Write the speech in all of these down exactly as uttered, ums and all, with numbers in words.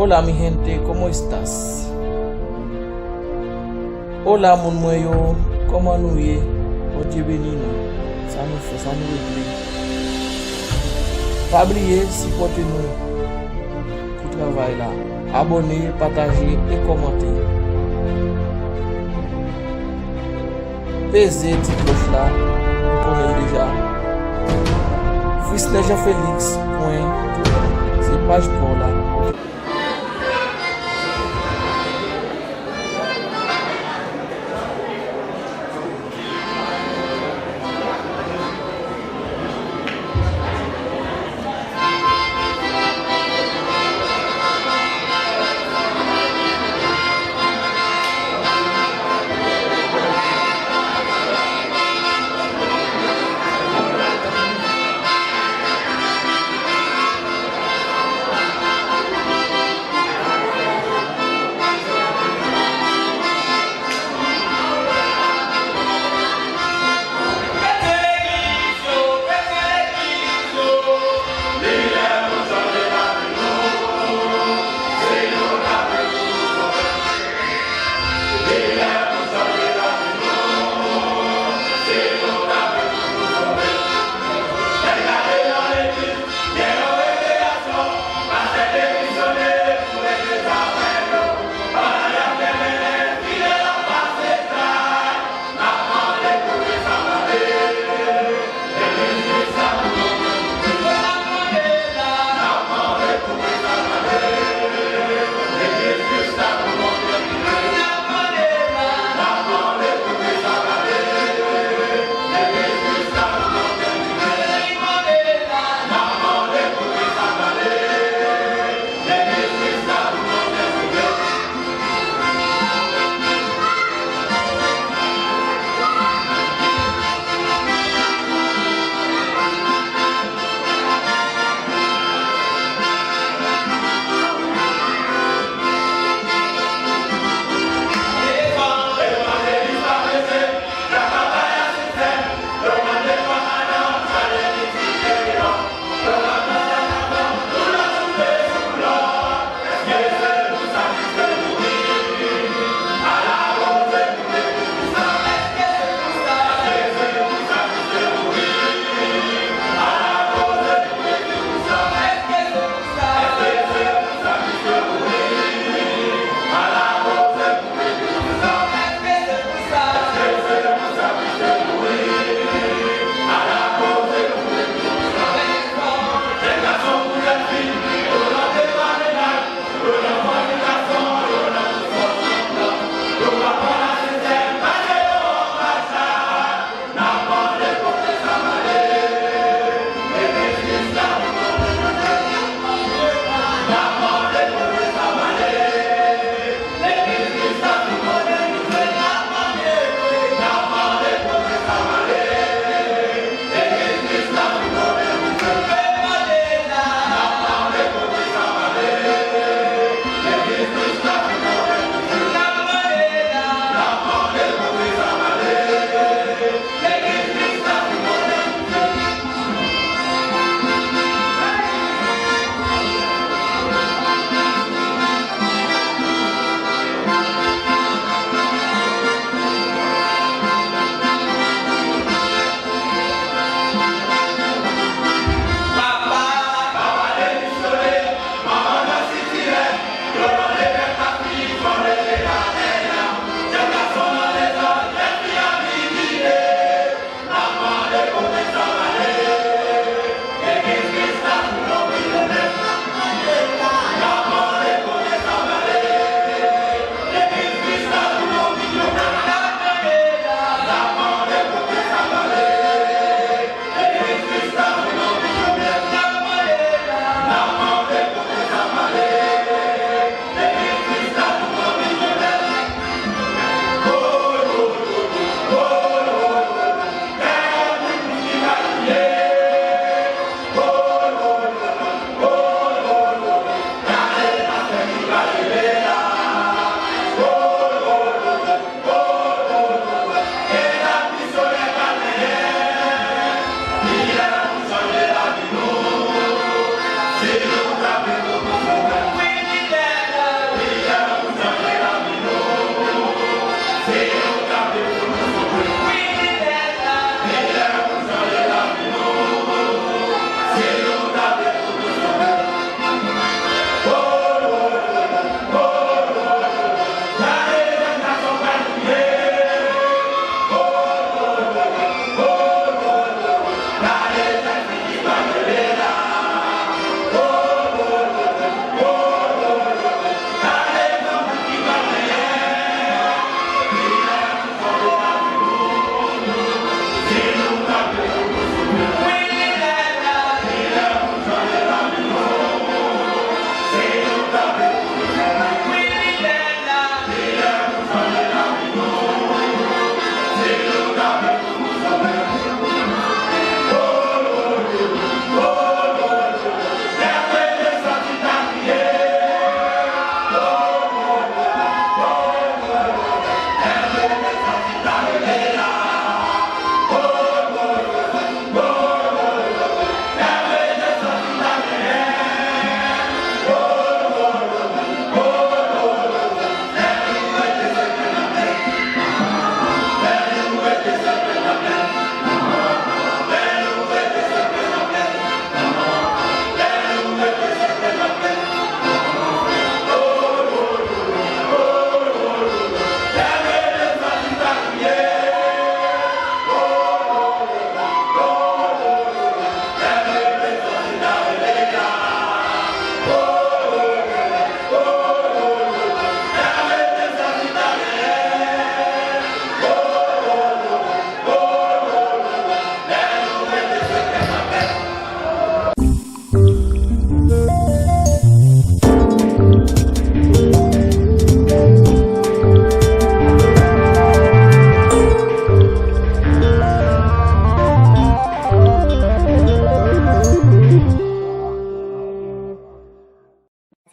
Hola, mi gente, ¿cómo estás? Hola, moun mwen yo, kòman nou ye? Bondye beni nou. Sa nou fè, sa nou regle. Pa bliye sipòte nou pou travay la. Abòne, pataje e kòmante. Peze ti klòch la, ou konnen l deja. Frisner Jean Felix pwen se paj pa w la.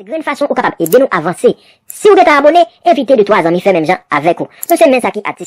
Grenn fason ou kapab ede nou avanse. Si w gentan abone, envite de twa zanmi fè menm jan avèk ou. Nou se men sa ki atis.